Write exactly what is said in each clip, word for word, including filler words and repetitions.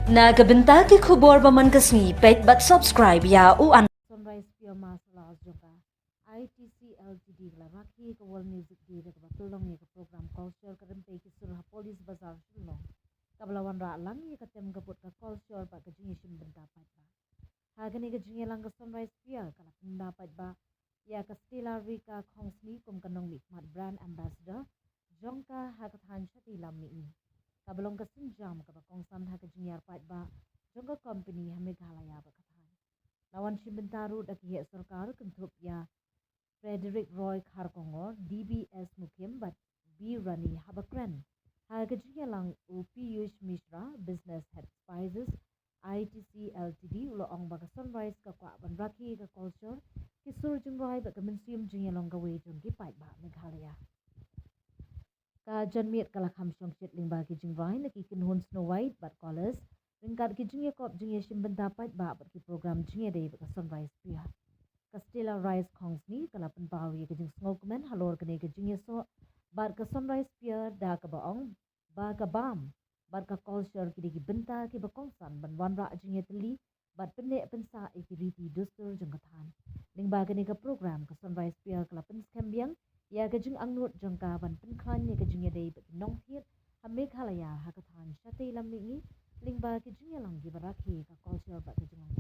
Na ka bynta ki khubor ba man ka sngi, peit bad subscribe ïa u an. Sunrise Pier Martial Arts jong ka I T C L T D ka la rakhe ka World Music Day da kaba pynlong ïa ka program culture ka Rympei ki Sur ha Police Bazar Shillong, kaba la wanrah lang ïa ka tem ka put ka culture bad ka jingïashim bynta paidbah. Ha kane ka jingïalang ka Sunrise Pier ka la pynda paidbah ïa ka Stella Rika Khongsni kum ka nongmihkhmat brand ambassador jong ka ha ka thaiñ shatei lam mihngi, kaba long ka sienjam kaba kongsan ha ka jingïar paidbah jong ka company ha Meghalaya bad ka thaiñ. La wan shim bynta ruh da ki heh sorkar kynthup ïa Frederick Roy Kharkongor, D B S Mukim bad B Rani haba kren ha ka jingïalang u Piyush Mishra, Business Head Spices I T C L T D, u la ong ba ka Sunrise ka kwah ban rakhe ka culture, ki sur jingrwai bad ka mynsiem jingïalong kawei jong ki paidbah Meghalaya. Ka janmiet ka la kham shongshit lyngba ki jingrwai na ki kynhun Snow White bad Colors, ryngkat ki jingïakop jingïashim bynta paidbah bad ki program jingïadei bad ka Sunrise Pier. Ka Stella Rise Khongsni ka la pynpaw ïa ka jingsngewkmen halor kane ka jingïasoh bad ka Sunrise Pier da kaba ong ba ka bam bad ka culture ki dei ki bynta kiba kongsan ban wanrah jingïatylli bad pynneh pynsah ïa ki riti dustur jong ka thaiñ. Lyngba kane ka program ka Sunrise Pier ka la pynskhem biang ïa ka jingangnud jong ka ban pynkhlaiñ ïa ka jingïadei bad ki nongthied ha Meghalaya ha ka thaiñ shatei lam mihngi lyngba ki jingïalang kiba rakhe ka culture bad ka jinglong.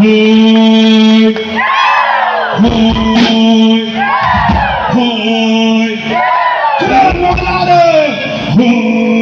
Hoi! Hoi! Hoi! Kren ma ka lade! Hoi!